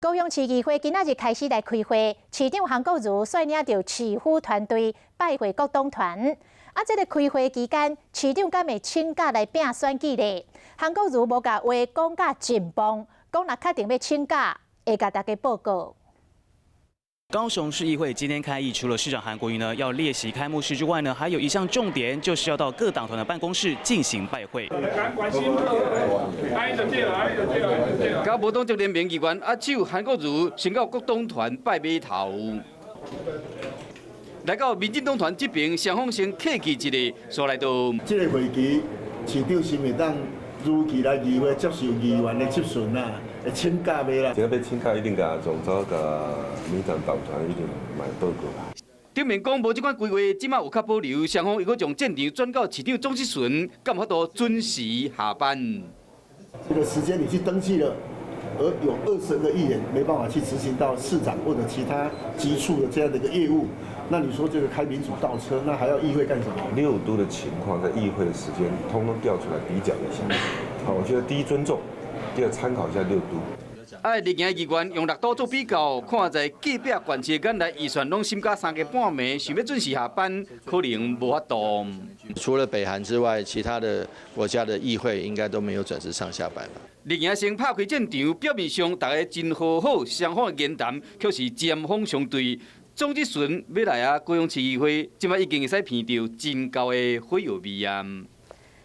高雄市議會今仔日開始來開會，市長韓國瑜率領著市府團隊拜會各黨團。啊，這個開會期間，市長敢會請假來拼選舉咧？韓國瑜無共話講甲真磅，講若確定欲請假，會共大家報告。高雄市議會今天開議，除了市長韓國瑜呢要列席開幕式之外呢，還有一項重點，就是要到各黨團的辦公室進行拜會。佮無黨籍聯盟議員握手，韓國瑜先到各黨團拜碼頭，來到民進黨團這邊，雙方先客氣一下，煞來到。這個會期，市長是會當如期來議會接受議員的質詢啊，會請假袂啦？這個欲請假一定共總召共民進黨團一定嘛報告。頂面講無這款規劃，這馬有較保留，雙方又閣將戰場轉到市長總質詢，敢有法度準時下班？這個時間你去登記了，而有20個議員沒辦法去執行到市長或者其他級數的這樣的一個業務，那你說這個開民主倒車，那還要議會幹什麼？六都的情況在議會的時間，通通調出來比較一下。好，我覺得第一尊重，第二參考一下六都。啊，綠營議員用六都做比較，看在隔壁縣市間來預算攏審到三更半暝，想欲準時下班，可能無法度。除了北韓之外，其他的國家的議會應該都沒有準時上下班吧？綠營先拍開戰場，表面上大家真和好，雙方的言談卻是針鋒相對。總質詢欲來啊，高雄市議會，這擺已經會使聞著真厚的火藥味啊！